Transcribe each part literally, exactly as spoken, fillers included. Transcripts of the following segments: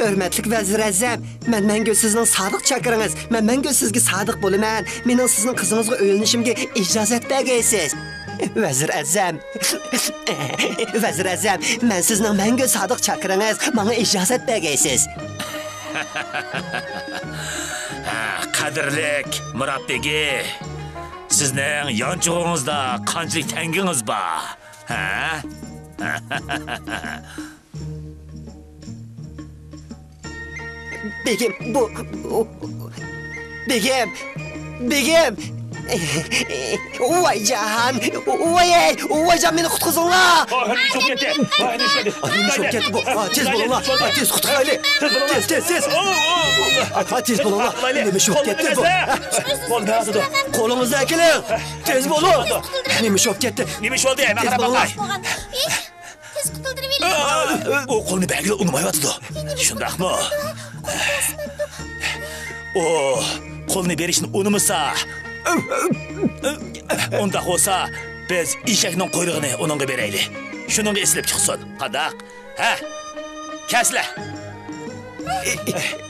ھۆرمەتلىك ۋەزىر ئەزەم، مەن مەڭگۈ سىزنىڭ سادىق چاكىرىڭىز. مەن مەڭگۈ سىزگە سادىق بولىمەن. مېنىڭ سىزنىڭ قىزىڭىزغا ئۆيلىنىشىمگە ئىجازەت بەرگەيسىز. ۋەزىر ئەزەم. ۋەزىر ئەزەم، مەن سىزنىڭ مەڭگۈ سادىق چاكىرىڭىز. ماڭا ئىجازەت بەرگەيسىز. ھە، قەدىرلىك مۇرات بېگى، سىزنىڭ يانچۇقىڭىزدا قانچىلىك تەڭگىڭىز بار؟ ھە؟ بېگىم، بۇ، بېگىم، بېگىم. ۋايجان، ۋاي، ۋايجان، مېنى قۇتقۇزۇڭلار. ئاھ، نېمە ئىش بولۇپ كەتتى؟ ئاھ، نېمە ئىش بولۇپ كەتتى؟ ئاھ، نېمە ئىش بولۇپ كەتتى بۇ؟ ئاھ، تېز بولۇڭلار. ئاھ، تېز قۇتقۇزايلى. تېز، تېز، تېز. ئاھ، تېز بولۇڭلار. نېمە ئىش بولۇپ كەتتى بۇ؟ قولىڭىزنى ئەكېلىڭ. تېز بولۇڭ. نېمە ئىش بولۇپ كەتتى؟ نېمە ئىش بولدى؟ تېز بولۇڭلار. تېز قۇتۇلدۇرۇۋېلىڭ. ئۇ قولنى بەرگىلى ئۇنىمايۋاتىدۇ. شۇنداقمۇ؟ ئۇ قولنى بېرىشنى ئۇنىمىسا، ئۇنداق بولسا، بىز ئېشەكنىڭ قۇيرۇقىنى ئۇنىڭغا بېرەيلى. شۇنىڭغا ئېسىلىپ چىقسۇن. قانداق؟ ھە؟ كەلسىلە.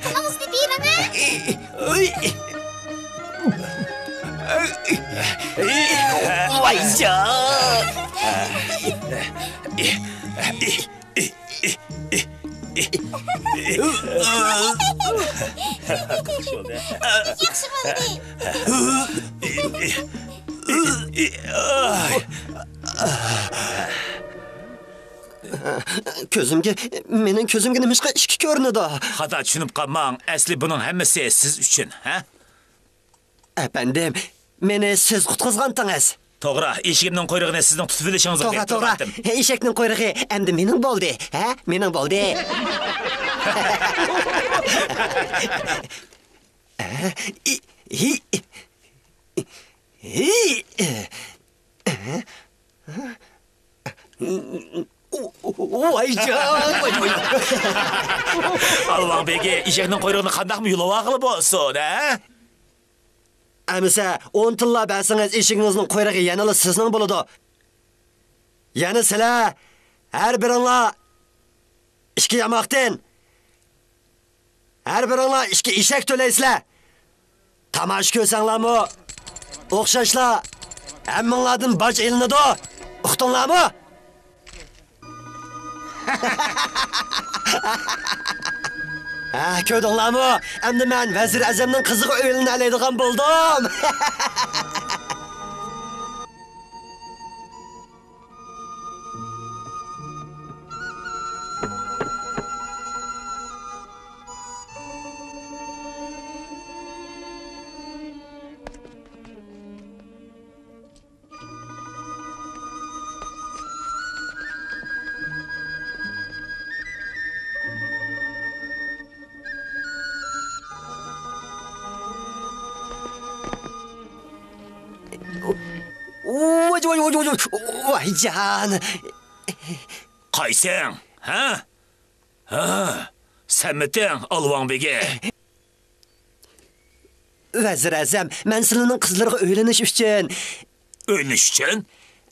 قولىڭىزنى بېرىڭ. ۋايجان! ياخشى بولدى. كۆزۈمگە، مېنىڭ كۆزۈمگە نېمىشقا ئىككى كۆرۈنىدۇ؟ خاتا چۈشىنىپ قالماڭ، ئەسلى بۇنىڭ ھەممىسى سىز ئۈچۈن، ھە؟ ئەپەندىم، مېنى سىز قۇتقۇزغانتىڭىز. توغرا، ئېشىكىمنىڭ قۇيرۇقىنى سىزنىڭ تۇتۇۋېلىشىڭىزغا توغرا، توغرا. ئېشەكنىڭ قۇيرۇقى ئەمدى مېنىڭ بولدى، ھە؟ مېنىڭ بولدى. ۋايجان، ۋاي، ۋاي. ئالۋاڭ بېگى، ئېشەكنىڭ قۇيرۇقىنى قانداقمۇ يۇلۇۋالغىلى بولسۇن، ھە؟ ئەمىسە ئون تىللا بەرسىڭىز، ئېشىكىڭىزنىڭ قۇيرۇقى يەنىلا سىزنىڭ بولىدۇ. يەنە سىلەر، ھەر بىرىڭلار ئىككى ياماقتىن، ھەر بىرىڭلار ئىككى ئېشەك تۆلەيسىلەر. تاماشا كۆرسەڭلارمۇ ئوخشاشلا ھەممىڭلاردىن باج ئېلىنىدۇ. ئۇقتۇڭلارمۇ؟ ھە، كۆردۈڭلارمۇ؟ ئەمدى مەن ۋەزىر ئەزەمنىڭ قىزىغا ئۆيلىنەلەيدىغان بولدۇم. ۋاي، ۋاي، ۋاي، ۋاي، ۋاي، ۋايجان. قايسىڭ، ھە؟ ھە، سەنمىتىڭ، ئالۋاڭ بېگى؟ ۋەزىر ئەزەم، مەن سىلىنىڭ قىزلىرىغا ئۆيلىنىش ئۈچۈن. ئۆيلىنىش ئۈچۈن؟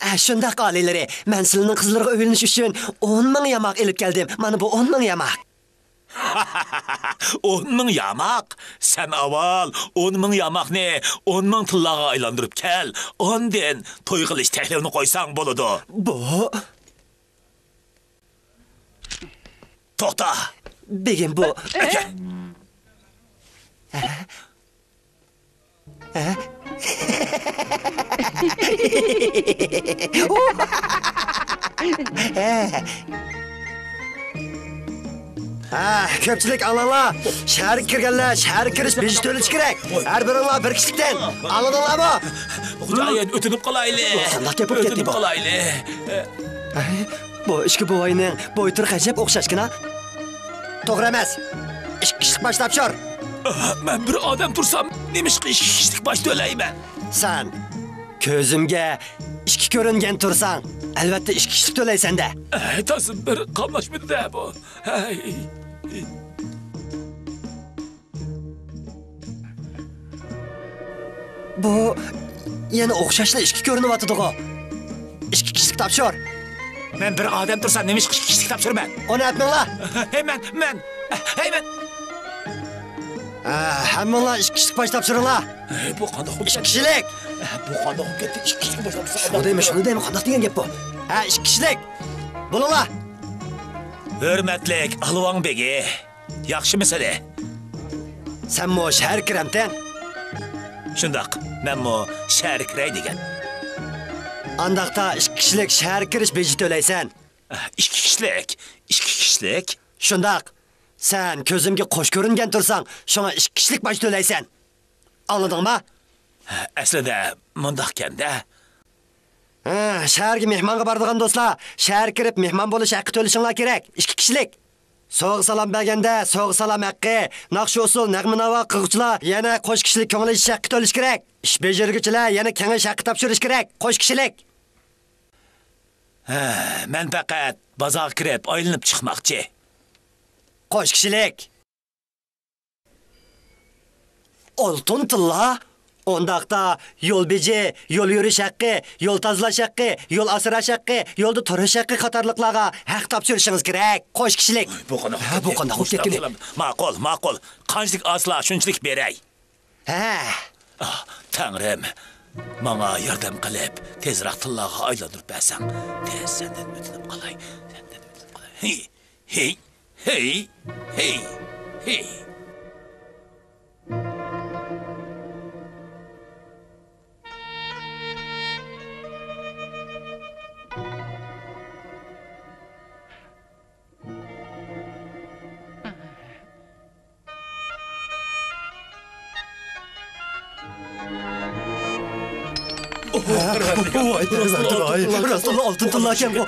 ھە، شۇنداق، ئالىيلىرى. مەن سىلىنىڭ قىزلىرىغا ئۆيلىنىش ئۈچۈن ئون مىڭ ياماق ئېلىپ كەلدىم. مانا بۇ ئون مىڭ ياماق. ئون مىڭ ياماق؟ سەن ئاۋۋال ئون مىڭ ياماقنى ئون مىڭ تىللاغا ئايلاندۇرۇپ كەل. ئاندىن توي قىلىش تەكلىپىنى قويساڭ بولىدۇ. بۇ توختا! بېگىم بۇ. ئەكەل. ھە؟ ھە؟ ھە، كۆپچىلىك ئاڭلاڭلار. شەھەرگە كىرگەنلەر شەھەرگە كىرىش بېجى تۆلىشى كېرەك. ھەر بىرىڭلار بىر كىشىلىكتىن. ئاڭلىدىڭلارمۇ؟ خوجايىن، ئۆتۈنۈپ قالايلى. قانداق گەپ بولۇپ كەتتى ئۆتۈنۈپ بۇ؟ قالايلى. بۇ ئىككى بوۋاينىڭ بوي تۇرقى ئەجەب ئوخشاشكىنا. توغرا ئەمەس. ئىككى كىشىلىك باج تاپشۇر. مەن بىر ئادەم تۇرسام، نېمىشقا ئىككى كىشىلىك باج تۆلەيمەن؟ سەن كۆزۈمگە ئىككى كۆرۈنگەن تۇرساڭ، ئەلۋەتتە ئىككى كىشىلىك تۆلەيسەن-دە. ھەي، تازا بىر قاملاشمىدى-دە بۇ. ھەي. بۇ يەنە ئوخشاشلا ئىككى كۆرۈنۈۋاتىدىغۇ. ئىككى كىشىلىك تاپشۇر. مەن بىر ئادەم تۇرسام، نېمىشقا ئىككى كىشىلىك تاپشۇرىمەن؟ ئۇنى ئېيتماڭلار. ھەي، مەن، مەن. ھەي، مەن ھە، ھەممىڭلار ئىككى كىشىلىك باج تاپشۇرۇڭلار. ھەي، بۇ قانداق بولۇپ ئىككى كەتتى؟ كىشىلىك. ھە، بۇ قانداق بولۇپ كەتتى؟ ئىككى كىشىلىك باج تاپشۇرسا شۇنى دەيمەن، شۇنى دەيمەن، قانداق دېگەن گەپ بۇ؟ ھە، ئىككى كىشىلىك. بولۇڭلار. ھۆرمەتلىك ئالۋاڭ بېگى، ياخشىمۇ سېنى؟ سەنمۇ شەھەرگە كىرەمتىڭ؟ شۇنداق، مەنمۇ شەھەرگە كىرەي دېگەن. ئانداقتا ئىككى كىشىلىك شەھەرگە كىرىش بېجى تۆلەيسەن. ئىككى كىشىلىك؟ ئىككى كىشىلىك؟ شۇنداق. سەن كۆزۈمگە قوش كۆرۈنگەن تۇرساڭ، شۇڭا ئىككى كىشىلىك باج تۆلەيسەن. ئاڭلىدىڭما؟ ئەسلىدە مۇنداقكەن-دە. ھە، شەھەرگە مېھمانغا بارىدىغان دوستلار، شەھەرگە كىرىپ مېھمان بولۇش ھەققى تۆلىشىڭلار كېرەك. ئىككى كىشىلىك. سوۋغا-سالام بەرگەندە سوۋغا-سالام ھەققى، ناخشا-ئۇسسۇل، نەغمە-ناۋا قىلغۇچىلار يەنە قوش كىشىلىك كۆڭۈل ئېچىش ھەققى تۆلىشى كېرەك. ئىش بېجىرگۈچىلەر يەنە كېڭىشىش ھەققى تاپشۇرۇشى كېرەك. قوش كىشىلىك. ھە، مەن پەقەت بازارغا كىرىپ ئايلىنىپ چىقماقچى. قوش كىشىلىك. ئالتۇن تىللا؟ ئۇنداقتا يول بېجى، يول يۈرۈش ھەققى، يول تازىلاش ھەققى، يول ئاسراش ھەققى، يولدا تۇرۇش ھەققى قاتارلىقلارغا ھەق تاپشۇرۇشىڭىز كېرەك. قوش كىشىلىك. بۇ قانداق ھە، بۇ قانداق بولۇپ كەتكىنى؟ ماقۇل، ماقۇل. قانچىلىك ئالسىلا شۇنچىلىك بېرەي. ھە. ئاھ، تەڭرىم، ماڭا ياردەم قىلىپ، تېزراق تىللاغا ئايلاندۇرۇپ بەرسەڭ، تېز سەندىن ئۆتۈنۈپ قالاي، سەندىن ئۆتۈنۈپ قالاي. ھى، ھى، ھى، ھى، ھى. ۋاي پەرۋەردىگار، راستلا ئالتۇن تىللاكەنغۇ.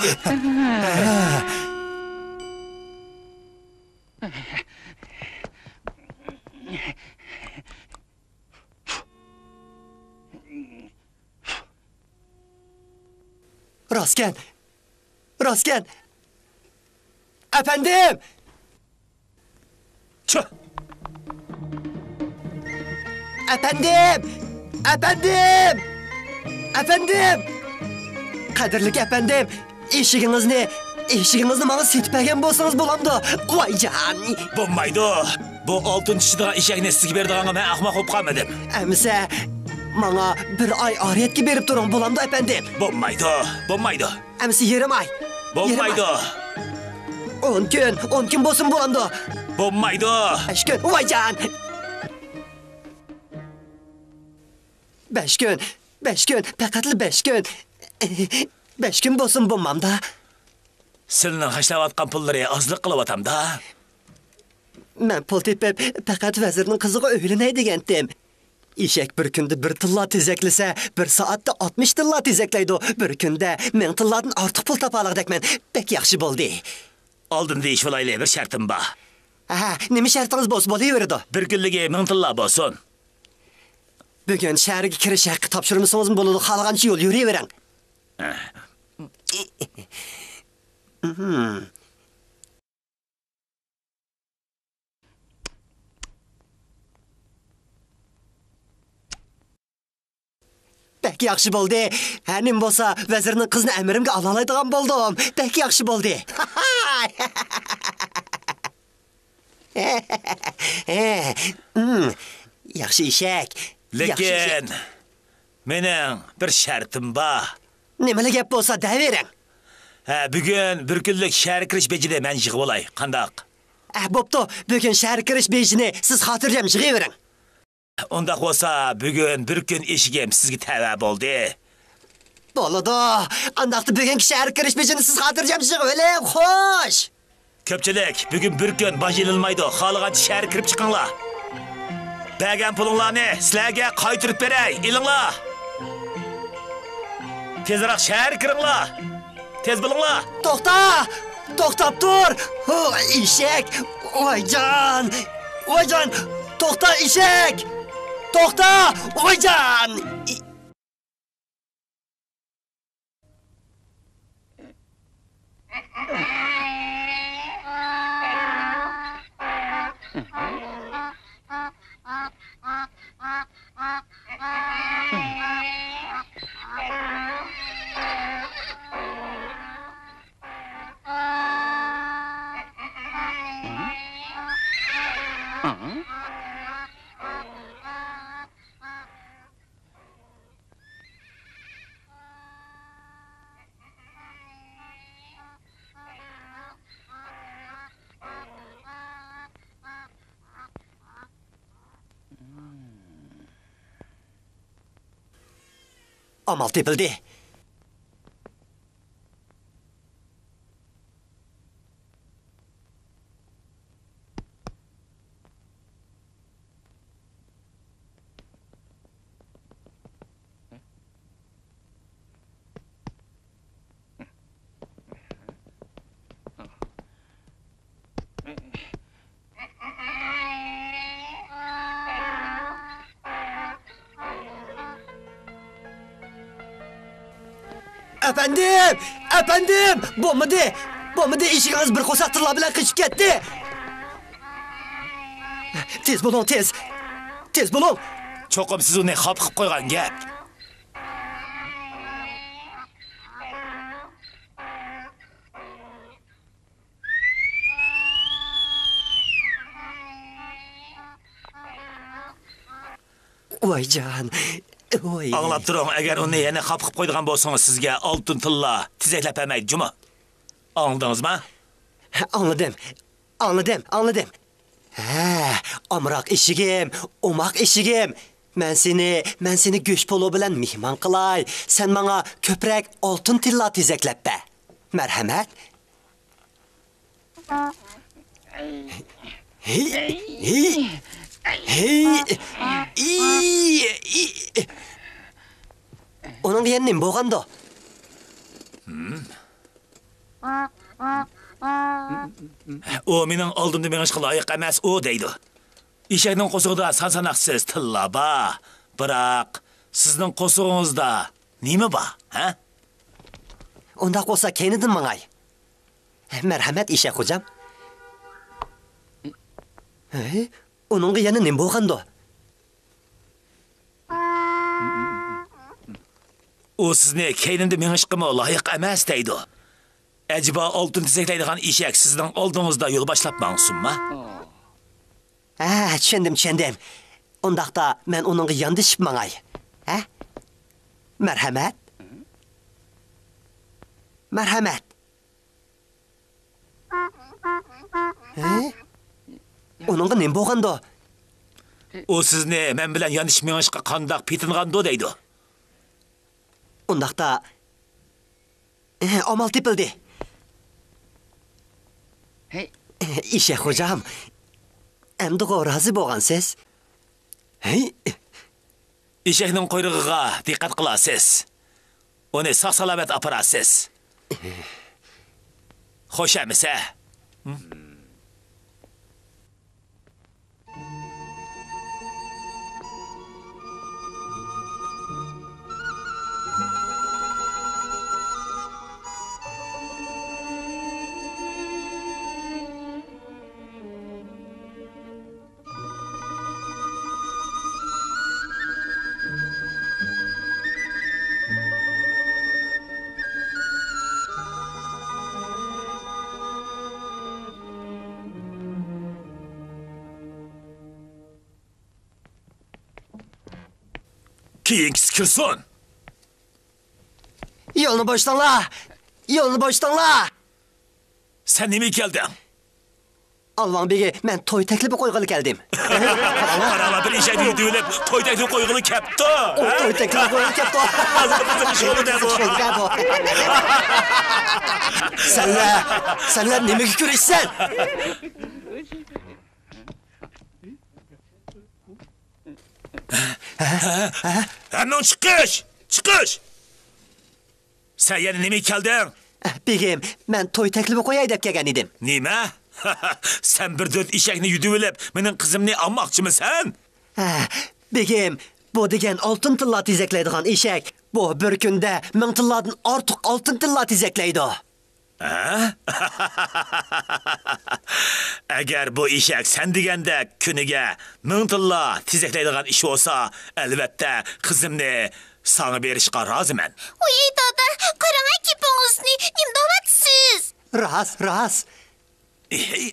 راستكەن، راستكەن. ئەپەندىم! چۇھ! ئەپەندىم! ئەپەندىم! ئەپەندىم! قەدىرلىك ئەپەندىم، ئېشىكىڭىزنى، ئېشىكىڭىزنى ماڭا سېتىپ بەرگەن بولسىڭىز بولامدۇ؟ ۋايجان! بولمايدۇ. بۇ ئالتۇن چىشىدىغان ئېشەكنى سىزگە بېرىدىغانغا مەن ئەخمەق بولۇپ قالمىدىم. ئەمىسە ماڭا بىر ئاي ئارىيەتكە بېرىپ تۇرۇڭ، بولامدۇ ئەپەندىم؟ بولمايدۇ، بولمايدۇ. ئەمىسە يېرىم ئاي. بولمايدۇ. يېرىم ئاي. ئون كۈن، ئون كۈن بولسىمۇ بولامدۇ؟ بولمايدۇ. بەش كۈن، ۋايجان! بەش كۈن، بەش كۈن، پەقەتلا بەش كۈن. بەش كۈن بولسىمۇ بولمامدا؟ سىلىنىڭ خەجلەۋاتقان پۇللىرى ئازلىق قىلىۋاتامدا؟ مەن پۇل تېپىپ، پەقەت ۋەزىرنىڭ قىزىغا ئۆيلىنەي دېگەنتىم. ئېشەك بىر كۈندە بىر تىللا تېزەكلىسە، بىر سائەتتە ئاتمىش تىللا تېزەكلەيدۇ، بىر كۈندە مىڭ تىللادىن ئارتۇق پۇل تاپالاغۇدەكمەن. بەك ياخشى بولدى. ئالدىن دېيىشىۋالايلى، بىر شەرتىم بار. ھە، نېمە شەرتىڭىز بولسا بولۇۋېرىدۇ. بىر كۈنلۈكى مىڭ تىللا بولسۇن. بۈگۈن شەھەرگە كىرىش ھەققى تاپشۇرمىسىڭىزمۇ بولىدۇ، خالىغانچە يول يۈرۈۋېرىڭ. بەك ياخشى بولدى. ھەر نېمە بولسا، ۋەزىرنىڭ قىزىنى ئەمرىمگە ئالالايدىغان بولدۇم. بەك ياخشى بولدى. ياخشى ئېشەك. لېكىن مېنىڭ بىر شەرتىم بار. نېمىلا گەپ بولسا دەۋېرىڭ. ھە، بۈگۈن بىر كۈنلۈك شەھەرگە كىرىش بېجىنى مەن يىغىۋالاي، قانداق؟ ئە، بوپتۇ، بۈگۈن شەھەرگە كىرىش بېجىنى سىز خاتىرجەم يىغىۋېرىڭ. ئۇنداق بولسا، بۈگۈن بىر كۈن ئېشىكىم سىزگە تەۋە بولدى. بولىدۇ. ئانداقتا بۈگۈنكى شەھەرگە كىرىش بېجىنى سىز خاتىرجەم يىغىۋېلىڭ، خوش! كۆپچىلىك، بۈگۈن بىر كۈن باج ئېلىنمايدۇ، خالىغانچە شەھەرگە كىرىپ چىقىڭلار. بەرگەن پۇلۇڭلارنى سىلەرگە قايتۇرۇپ بېرەي، ئېلىڭلار. تېزراق شەھەرگە كىرىڭلار. تېز بولۇڭلار. توختا! توختاپ تۇر! ھو، ئېشەك! ۋايجان! ۋايجان! توختا، ئېشەك! توختا! ۋايجان! ئامال تېپىلدى. ئەپەندىم! ئەپەندىم! بولمىدى! بولمىدى، ئېشىكىڭىز بىر قورساق تىللا بىلەن قېچىپ كەتتى! تېز بولۇڭ، تېز! تېز بولۇڭ! چوقۇم سىز ئۇنى خاپا قىلىپ قويغان گەپ. ۋايجان، ۋاي. ئاڭلاپ تۇرۇڭ، ئەگەر ئۇنى يەنە خاپا قىلىپ قويىدىغان بولسىڭىز، سىزگە ئالتۇن تىللا تېزەكلەپ بەرمەيدۇ جۇمۇ. ئاڭلىدىڭىزمۇ؟ ھە، ئاڭلىدىم. ئاڭلىدىم، ئاڭلىدىم. ھە، ئامراق ئېشىكىم، ئوماق ئېشىكىم. مەن سېنى، مەن سېنى گۆش پولۇ بىلەن مېھمان قىلاي. سەن ماڭا كۆپرەك ئالتۇن تىللا تېزەكلەپ بەر. مەرھەمەت. ھېي، ھېي، ھېي، ئى، ئى. ئۇنىڭغا يەنە نېمە بولغاندۇ؟ ئۇ مېنىڭ ئالدىمدا مېڭىشقا لايىق ئەمەس ئۇ دەيدۇ. ئېشەكنىڭ قورسىقىدا سان-ساناقسىز تىللا بار. بىراق، سىزنىڭ قورسىقىڭىزدا نېمە بار، ھە؟ ئۇنداق بولسا كەينىدىن ماڭاي. مەرھەمەت، ئېشەك خوجام. ھەي، ئۇنىڭغا يەنە نېمە بولغاندۇ؟ ئۇ سىزنى كەينىمدە مېڭىشقىمۇ لايىق ئەمەس دەيدۇ. ئەجەبا ئالتۇن تېزەكلەيدىغان ئېشەك سىزنىڭ ئالدىڭىزدا يول باشلاپ ماڭسۇنما؟ ھە، چۈشەندىم، چۈشەندىم. ئۇنداقتا مەن ئۇنىڭغا ياندىشىپ ماڭاي. ھە؟ مەرھەمەت. مەرھەمەت. ھە؟ ئۇنىڭغا نېمە بولغاندۇ؟ ئۇ سىزنى مەن بىلەن ياندىشىپ مېڭىشقا قانداق پېتىنغاندۇ دەيدۇ. ئۇنداقتا، ئامال تېپىلدى. ھەي. ئېشەك خوجام، ئەمدىغۇ رازى بولغانسىز؟ ھەي. ئېشەكنىڭ قۇيرۇقىغا دىققەت قىلارسىز. ئۇنى ساق-سالامەت ئاپىرارسىز. خوش ئەمىسە. كېيىنكىسى كىرسۇن. يولنى بوشىتىڭلار! يولنى بوشىتىڭلار! سەن نېمىگە كەلدىڭ؟ ئالۋاڭ بېگى، مەن توي تەكلىپى قويغىلى كەلدىم. قاراڭلار، بىر ئېشەكنى يۈدۈۋېلىپ، توي تەكلىپى قويغىلى كەپتۇ. ئۇ توي تەكلىپى قويغىلى كەپتۇ. قىزىق شولدى بۇ. سەنلەر، سەنلەر نېمىگە كۈرىشىسەن؟ ھەممىڭ چىقىش! چىقىش! سەن يەنە نېمىگە كەلدىڭ؟ بېگىم، مەن توي تەكلىپى قوياي دەپ كەلگەن ئىدىم. نېمە؟ سەن بىر دۆت ئېشەكنى يۈدۈۋېلىپ، مېنىڭ قىزىمنى ئالماقچىمىسەن؟ بېگىم، بۇ دېگەن ئالتۇن تىللا تېزەكلەيدىغان ئېشەك. بۇ بىر كۈندە مىڭ تىللادىن ئارتۇق ئالتۇن تىللا تېزەكلەيدۇ. ھە؟ ئەگەر بۇ ئېشەك سەن دېگەندەك كۈنىگە مىڭ تىللا تېزەكلەيدىغان ئىش بولسا، ئەلۋەتتە، قىزىمنى ساڭا بېرىشقا رازىمەن. ۋوي دادا، قاراڭە گېپىڭىزنى، نېمە دەۋاتىسىز؟ راست، راست. ئېھەي.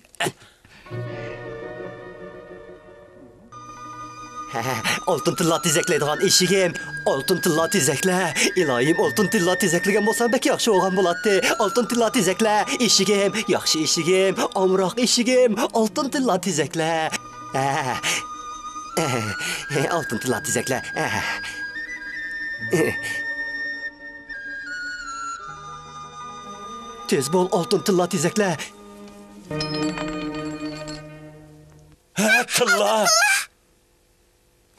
ئالتۇن تىللا تېزەكلەيدىغان ئېشىكىم، ئالتۇن تىللا تېزەكلە. ئىلاھىم، ئالتۇن تىللا تېزەكلىگەن بولسام بەك ياخشى بولغان بولاتتى. ئالتۇن تىللا تېزەكلە، ئېشىكىم، ياخشى ئېشىكىم، ئامراق ئېشىكىم، ئالتۇن تىللا تېزەكلە. ئە، ئە، ئالتۇن تىللا تېزەكلە. ئە. تېز بول، ئالتۇن تىللا تېزەكلە. ھە، تىللا.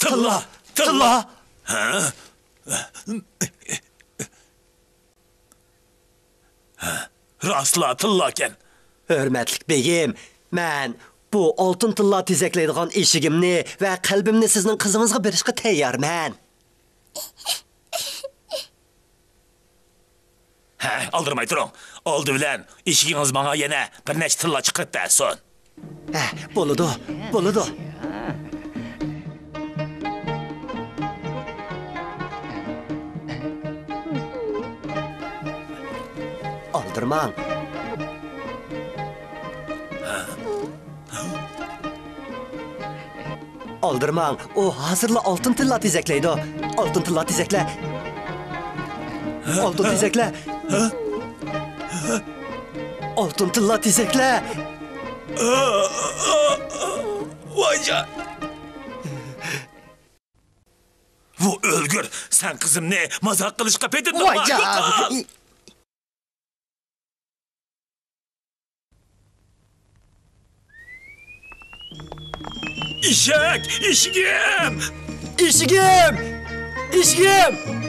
تىللا، تىللا. ھە؟ ھە، راستلا تىللاكەن. ھۆرمەتلىك بېگىم، مەن بۇ ئالتۇن تىللا تېزەكلەيدىغان ئېشىكىمنى ۋە قەلبىمنى سىزنىڭ قىزىڭىزغا بېرىشقا تەييارمەن. ھە، ئالدىرىماي تۇرۇڭ. ئالدى بىلەن ئېشىكىڭىز ماڭا يەنە بىر نەچچە تىللا چىقىرىپ بەرسۇن. ھە، بولىدۇ، بولىدۇ. ئالدىرىماڭ. ئالدىرىماڭ، ئۇ ھازىرلا ئالتۇن تىللا تېزەكلەيدۇ. ئالتۇن تىللا تېزەكلە. ئالتۇن تېزەكلە. ئالتۇن تىللا تېزەكلە. ۋايجان. بۇ ئۆلگۈر، سەن قىزىمنى مازاق قىلىشقا پېتىندىڭمۇ؟ ۋايجان. ئېشەك! ئېشىكىم! ئېشىكىم! ئېشىكىم!